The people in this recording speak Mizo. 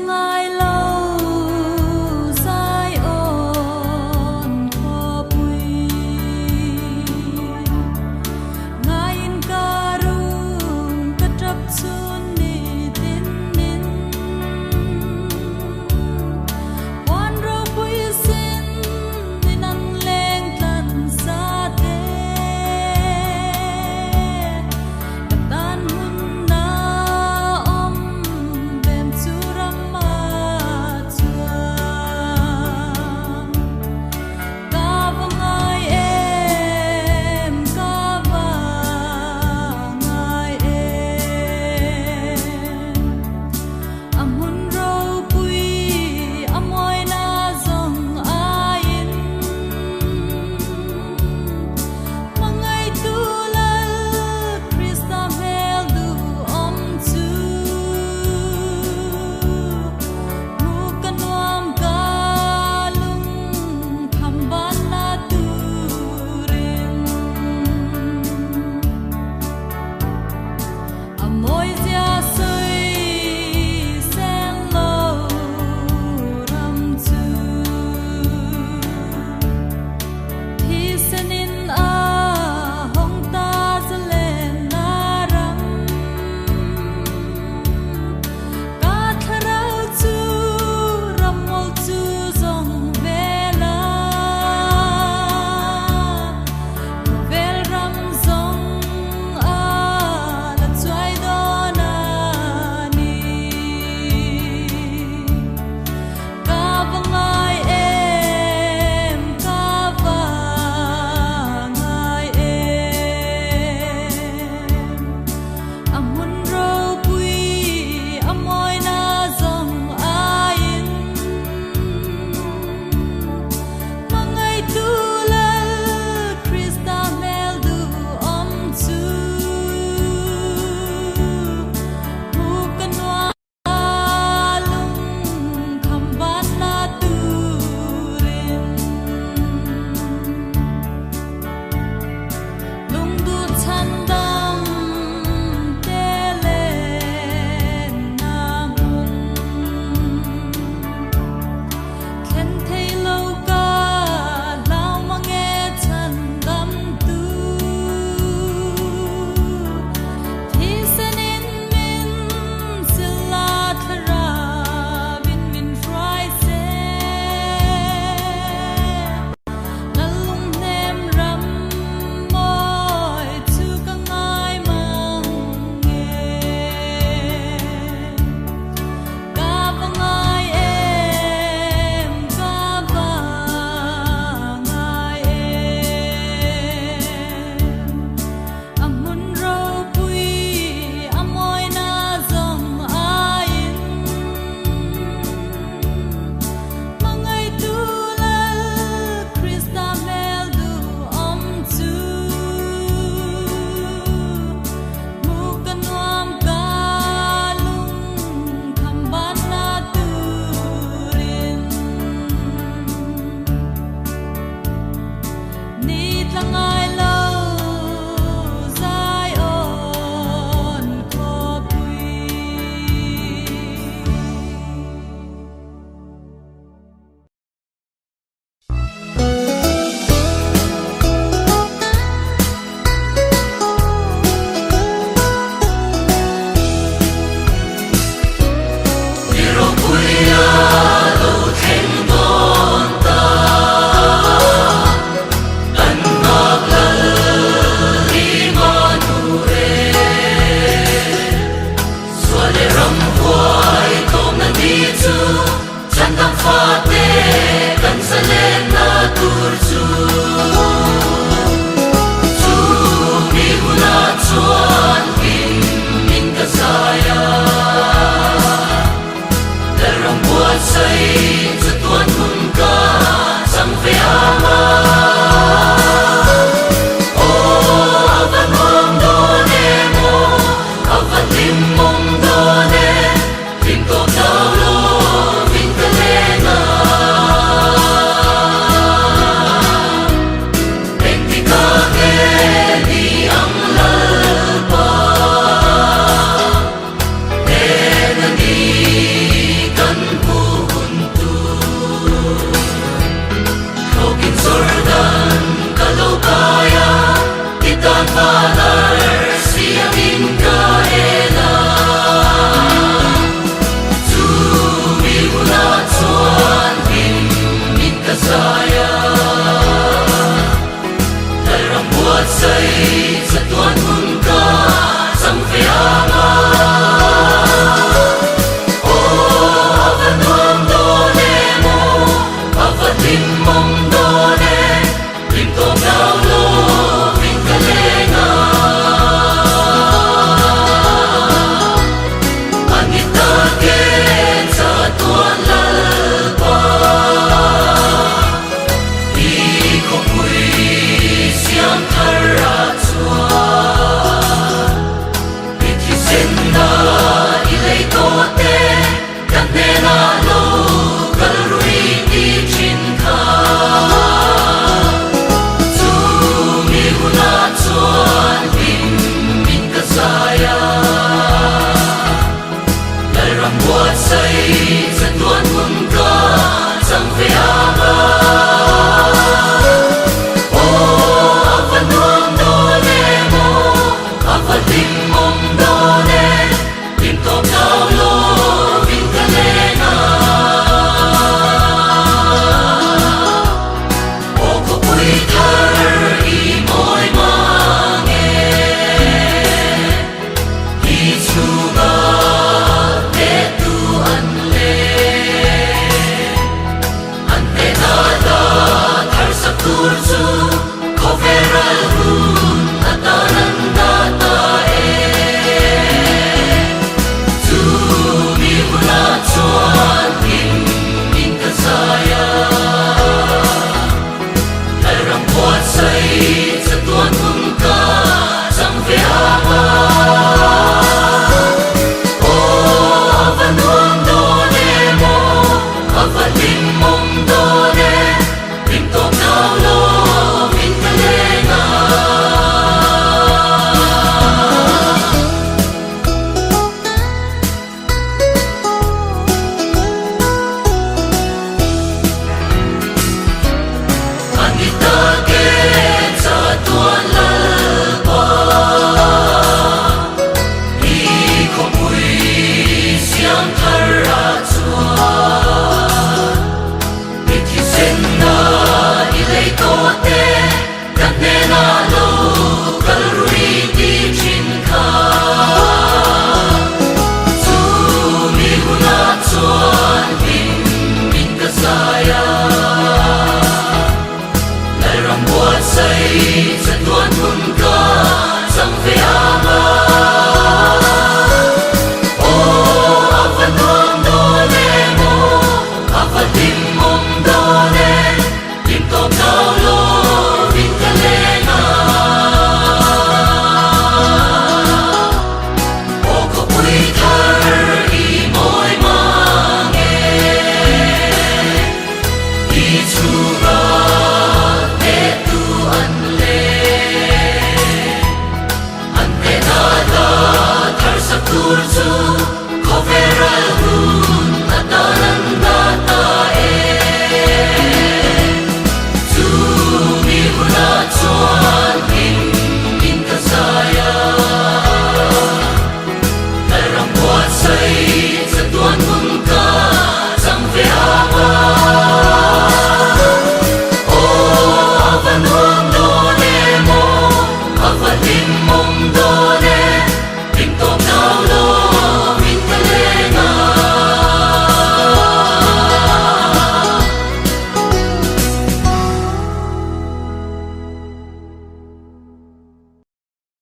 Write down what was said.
ngai lo Zion khawpui. Ngaiin ka rum ka tap chun ni tin in. Puan ropui sin in an leng tlan sa te. Ka tan hun na awm vem chu ram a chuan. Ka va ngai em, ka va ngai em. A hmun ropui a mawina zawng aiin. Hmangaihtu Lal Krista hmel duhawm chu. Hmu ka nuam ka lung kham ban la turin. A mawi zia sawi sen lo ram chu. Thisenin a hawng ta zalenna ram. Ka thlarau chu ram mawl chu zawng vel a. Khawvel ram zawng a la chuai dawn a ni. Ka va ngai em, ka va ngai em. A hmun ropui a mawina zawng aiin. Hmangaihtu Lal Krista hmel duhawm chu. Hmu ka nuam ka lung kham van la turin. Lungduh chhandam te lenna hmun. Thlen thei lo ka hlau mang e chhandam tu. Thisenin min sila thlarau in min hruai se. Lalunghnem ram mawi chu ka ngai mang nge. Ka va ngai em, ka va ngai em. A hmun ropui a mawina zawng aiin. Hmangaihtu Lal Krista hmel duhawm chu. Hmu ka nuam ka lung kham ban la turin. Ni tla ngai lo Zion khawpui. Ni ropuia lo thleng dawn ta, kan nghak lal hi Manure. Sual leh ramhuai tlawmna ni chu Chandam fate kan zalenna tur chu. Chu mi hunah chuan hlim min ka zai a, Lalram buatsaih chu tuan hun ka chang ve ang a. Aw a va nuam dawn em aw, a va hlimawm dawn em, hlim tawp dau lo min ka leng a. Engtikah nge ni ang Lalpa? Heng a ni kan te, kan hnenah.